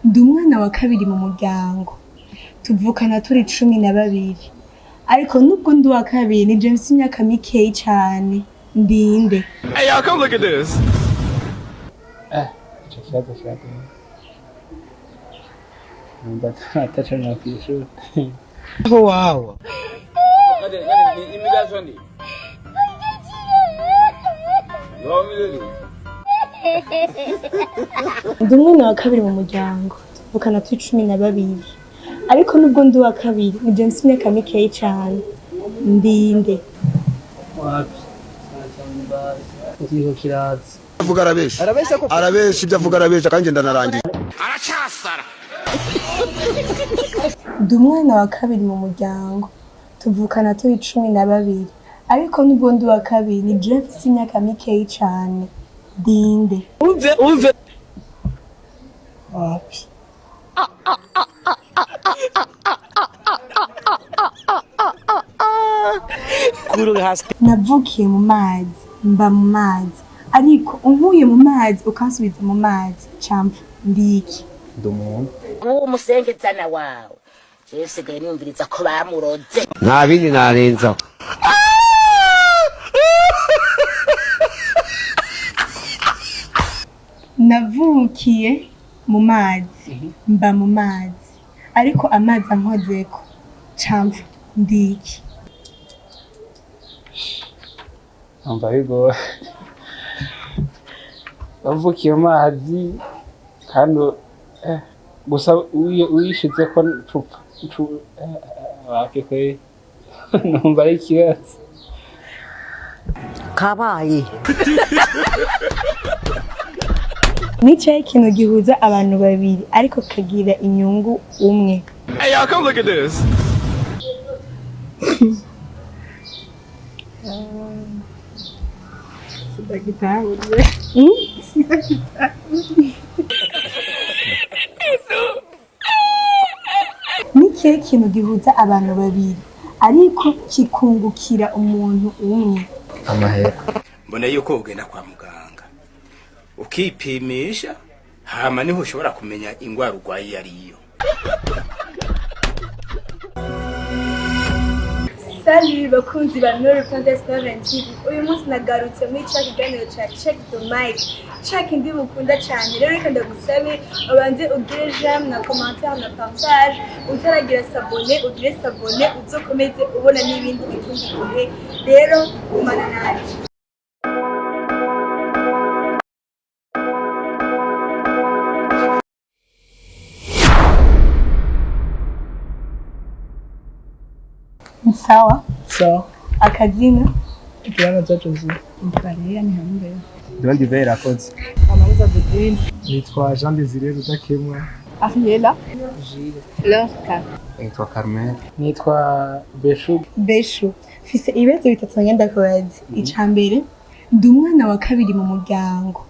Ndi umwana wa kabiri mu muryango, tuvukana turi 12, ariko nubwo ndi uwa kabiri nije mfise imyaka mikeyi cane. Ndinde? Hey, y'all, come look at this. Ico kibazo kiragoye, numva ataco nokwishura. Ndi umwana wa kabiri mu muryango, tuvukana turi 12, ariko nubwo ndi uwa kabiri nije mfise imyaka mikeyi cane. Ndinde? Wapi, kiriko kiraza. Avuga arabesha, arabesha ibyo avuga arabesha, kandi ndanarangiye. Ndi umwana wa kabiri mu muryango, tuvukana turi 12, ariko nubwo ndi uwa kabiri nije mfise imyaka mikeyi cane. Ndinde? Wapi. Navukiye mu mazi, mba mu mazi, ariko unkuye mu mazi ukansubiza mu mazi camfa. Ndiki? Ndi umuntu. Uwo musengezana wawe jewe sigaye niyumviriza ko bamuroze. Nta bindi narenzaho. Navukiye mu mazi, mba mu mazi, ariko amazi ankozeko camfa. Ndiki? Numva bigoye. Wavukiye mu mazi kandi gusa uyishizeko cupfa wapi kweri, numva ari ikibazo. Kabaye. Nicaye ikintu gihuza abantu babiri ariko kagira inyungu umwe. Hey, y'all, come look at this. Nikihe kintu gihuza abantu babiri ariko kikungukira umuntu umwe? Amahera. Mbona yuko ugenda kwa muganga ukipimisha, hama niho ushobora kumenya ingwara urwaye iyo ariyo. Salut bakunzi ba Nori Contest TV. Uyu munsi nagarutse muri ca kiganiro ca Check the Mic, ca kindi mukunda cane. Rero reka ndagusabe ubanze ugire j'aime na commentaire na partage, utaragira s'abonner ugire s'abonner, uzokomeze ubona n'ibindi ikindi gihe. Rero gumana nanje. Sawa. Sawa. Akazina? Ikibazo ca Josie. Maria ni hamwe. Ndiba irakoze. Amaliza Godwin. Nitwa Jean Desire Rudakemwa. Ariela. Gilles. Lorca. Nitwa Carmen. Nitwa Beshu. Beshu, mfise ibibazo bitatu ngenda kubaza. Ica mbere, ndi umwana wa kabiri mu muryango,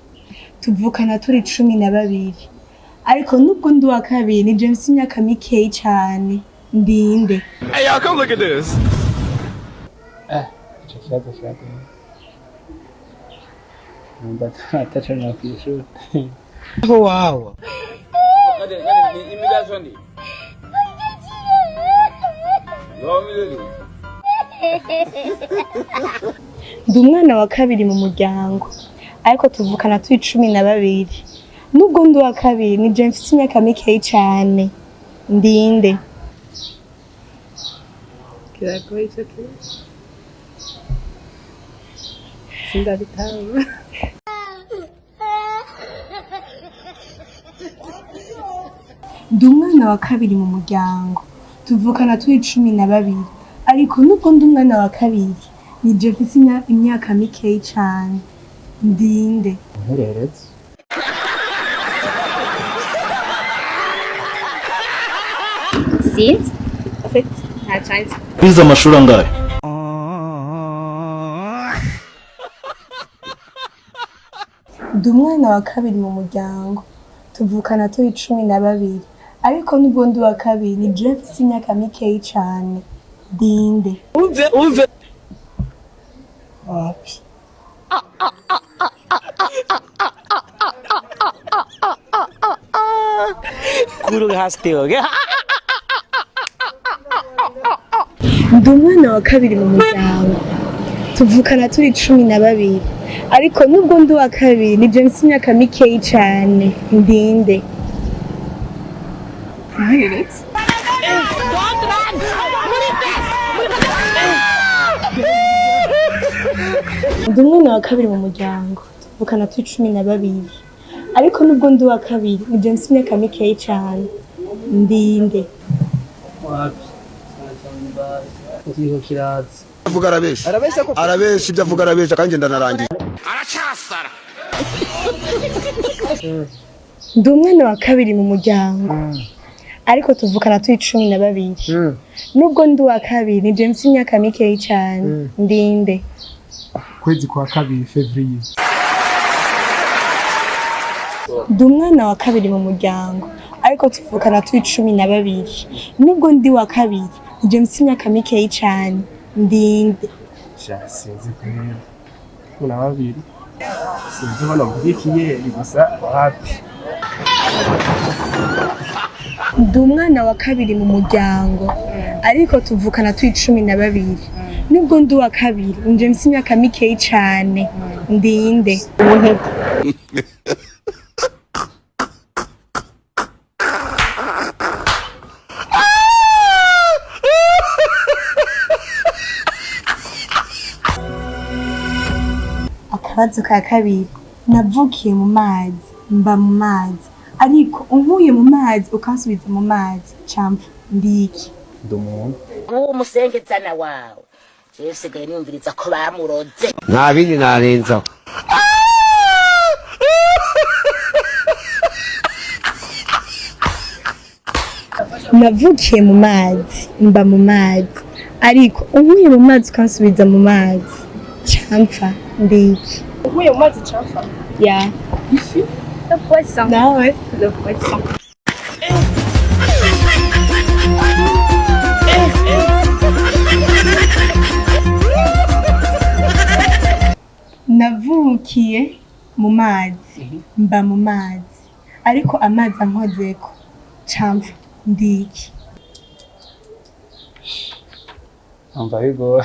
tuvukana turi 12, ariko nubwo ndi uwa kabiri nije mfise imyaka mikeyi cane. Ndinde? Hey, y'all, come look at this. Ico kibazo kiragoye, numva ataco nokwishura. Ndi umwana wa kabiri mu muryango, ariko tuvukana turi 12, nubwo ndi uwa kabiri nije mfise imyaka mikeyi cane. Ndinde? Kiragoye ico kibazo. Sindabitahura. Ndi umwana wa kabiri mu muryango, tuvukana turi 12, ariko nubwo ndi umwana wa kabiri nije mfise imyaka mikeyi cane. Ndinde? Mpererezi. Sinzi. En fait, nta chance. Wize amashuri angahe? Ndi umwana wa kabiri mu muryango, tuvukana turi 12, ariko nubwo ndi uwa kabiri nije mfise imyaka mikeyi cane. Ndinde? Wapi. कुरो हाँस्थे हो क्या। Ndi umwana wa kabiri mu muryango, tuvukana turi 12, ariko nubwo ndi uwa kabiri ni James, imyaka mikeyi cane. Ndinde? Umuhererezi. Ndi umwana wa kabiri mu muryango, tuvukana turi 12, ariko nubwo ndi uwa kabiri ni James, imyaka mikeyi cane. Ndinde? Wapi, kiriko kiraza. Avuga arabesha, arabesha ibyo avuga arabesha kandi ndanarangiye. Aracyasara. Ndi umwana wa kabiri mu muryango, ariko tuvukana turi 12. Nubwo ndi uwa kabiri ni James, imyaka mikeyi cane. Ndinde? Kwezi kwa kabiri, février. Ndi umwana wa kabiri mu muryango, ariko tuvukana turi 12. Nubwo ndi uwa kabiri ni James, imyaka mikeyi cane. Ndinde? Sha, sinzi kwera, 12, sinzi ko novuga ikiyeri gusa, wapi. Ndi umwana wa kabiri mu muryango, ariko tuvukana turi 12. Nubwo ndi uwa kabiri ni James, imyaka mikeyi cane. Ndinde? Umuheto. Akabazo ka kabiri: navukiye mu mazi, mba mu mazi, ariko unkuye mu mazi ukansubiza mu mazi campa, ndiki? Ndi umuntu. Uwo musengezana wawe jewe sigaye niyumviriza ko bamuroze. Nta bindi narenzaho. Navukiye mu mazi, mba mu mazi, ariko unkuye mu mazi ukansubiza mu mazi campa, ndiki? Uvuye mu mazi cafa. Ya. Ifi. Le poisson. Nawe? Le poisson. Navukiye mu mazi, mba mu mazi, ariko amazi ankozeko campa, ndiki? Numva bigoye.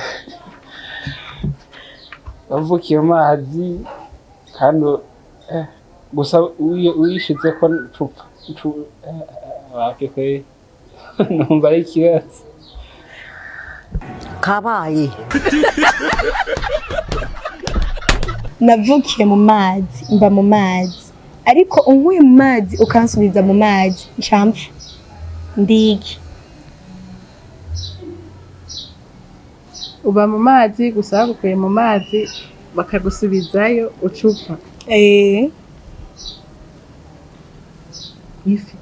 Wavukiye mu mazi kandi gusa uyishizeko cupfa wapi kweri, numva ari ikibazo. Kabaye. Navukiye mu mazi, mba mu mazi, ariko unkuye mu mazi ukansubiza mu mazi campa, ndiki? Uba mu mazi gusa bagukuye mu mazi bakagusubizayo ucupfa. Eh. Ifi.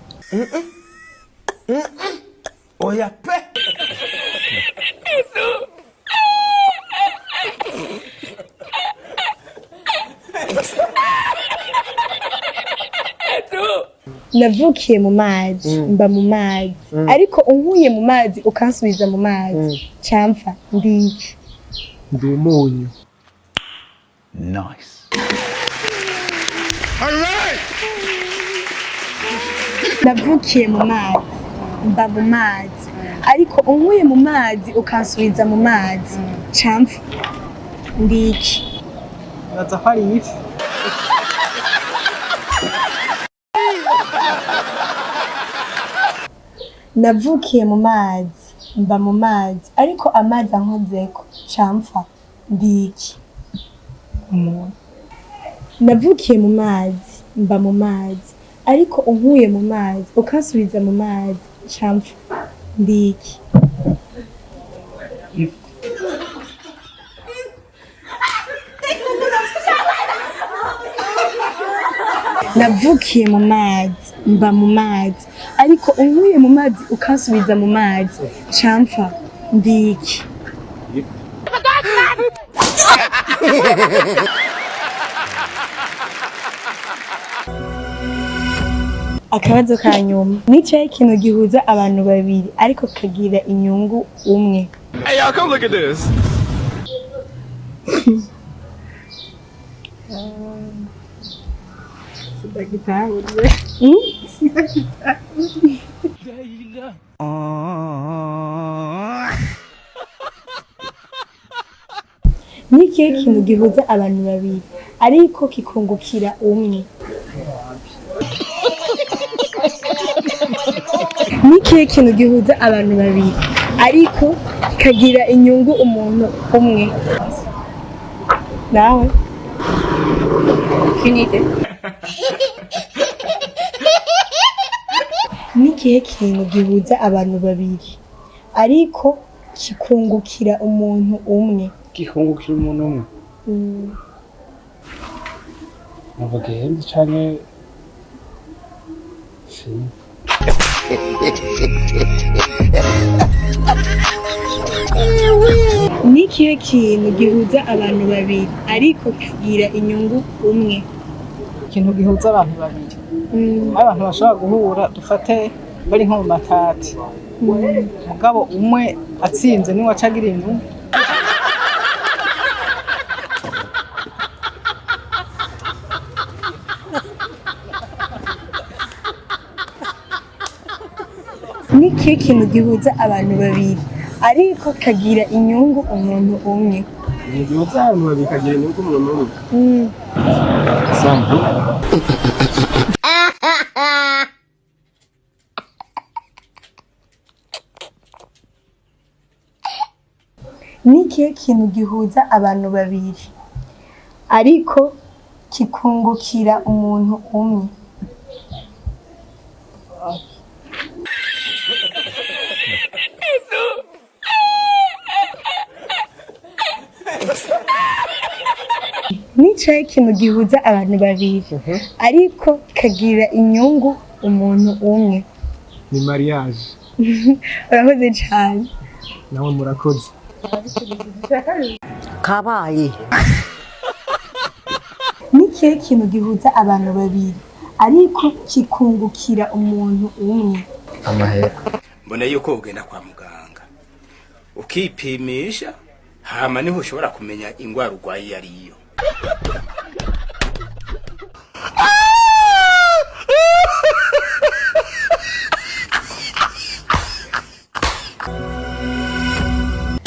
Oya pe. Navukiye mu mazi, mba mu mazi, ariko unkuye mu mazi ukansubiza mu mazi campa, ndiki? Ndi umunyu. Nice. Navukiye mu mazi, mba mu mazi, ariko unkuye mu mazi ukansubiza mu mazi campa, ndiki? Baza ko ari ifi. Navukiye mu mazi, mba mu mazi, ariko amazi ankozeko campa, ndiki? Umuntu. Navukiye mu mazi, mba mu mazi, ariko unkuye mu mazi ukansubiza mu mazi campa, ndiki? Ifi. Navukiye mu mazi, mba mu mazi, ariko unkuye mu mazi ukansubiza mu mazi campa, ndiki? Akabazo ka nyuma: nicaye ikintu gihuza abantu babiri ariko kagira inyungu umwe. Hey, y'all, come look at this. Ndagitahuriye. Ni ikihe kintu gihuza abantu babiri ariko kikungukira umwe? Ni ikihe kintu gihuza abantu babiri ariko kikagira inyungu umuntu umwe? Nawe? Kinide. Ni ikihe kintu gihuza abantu babiri ariko kikungukira umuntu umwe? Gihungukira umuntu umwe. Mu bugenzi canke sinzi. Ni ikihe kintu gihuza abantu babiri ariko kikagira inyungu umwe? Ikintu gihuza abantu babiri, abantu bashobora guhura, dufate bari nko mu matati, mugabo umwe atsinze niwe acagira inyungu. Ni ikihe kintu gihuza abantu babiri ariko kagira inyungu umuntu umwe? Igihuza abantu babiri kagira inyungu umuntu umwe. Sambu. Ni ikihe kintu gihuza abantu babiri ariko kikungukira umuntu umwe? Ni ikihe kintu gihuza abantu babiri ariko kikagira inyungu umuntu umwe? Ni mariage. Urakoze cyane. Nawe murakoze. Kabaye. Ni ikihe kintu gihuza abantu babiri ariko kikungukira umuntu umwe? Amahera. Mbona yuko ugenda kwa muganga ukipimisha, hama niho ushobora kumenya ingwara urwaye iyo ariyo.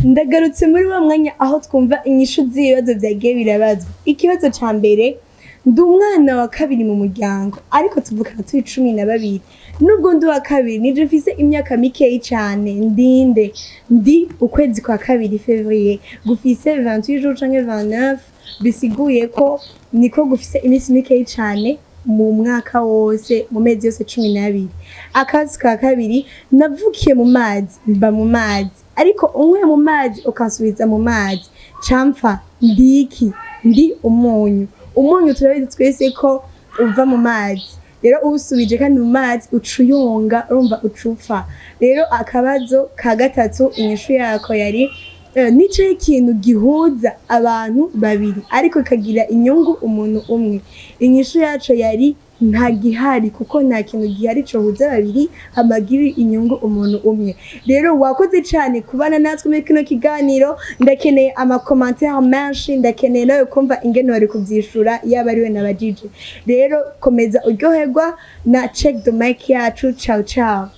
Ndagarutse muri wa mwanya aho twumva inyishu z'ibibazo byagiye birabazwa. Ikibazo ca mbere: ndi umwana wa kabiri mu muryango, ariko tuvukana turi 12. Nubwo ndi uwa kabiri, nije mfise imyaka mikeyi cane. Ndinde? Ndi ukwezi kwa kabiri, février, gufise 28 jours canke 29, bisiguye ko niko gufise iminsi mikeyi cane mu mwaka wose, mu mezi yose 12. Akazi ka kabiri: navukiye mu mazi, mba mu mazi, ariko unkuye mu mazi ukansubiza mu mazi camfa. Ndiki? Ndi umunyu. Umunyu turabizi twese ko uva mu mazi. Rero uwusubije kandi mu mazi uca uyonga, urumva ucupfa. Rero akabazo ka gatatu, inyishu yako yari nico ikintu gihuza abantu babiri ariko kagira inyungu umuntu umwe. Inyishu yaco yari nta gihari, kuko nta kintu gihari cohuza babiri amagiri inyungu umuntu umwe. Rero wakoze cyane kubana natwe muri kino kiganiro. Ndakeneye ama commentaires menshi, ndakeneye nawe kumva ingene wari kuvyishura yaba ariwe nabajije. Rero komeza uryoherwa na Check the Mic yacu. Ciao ciao.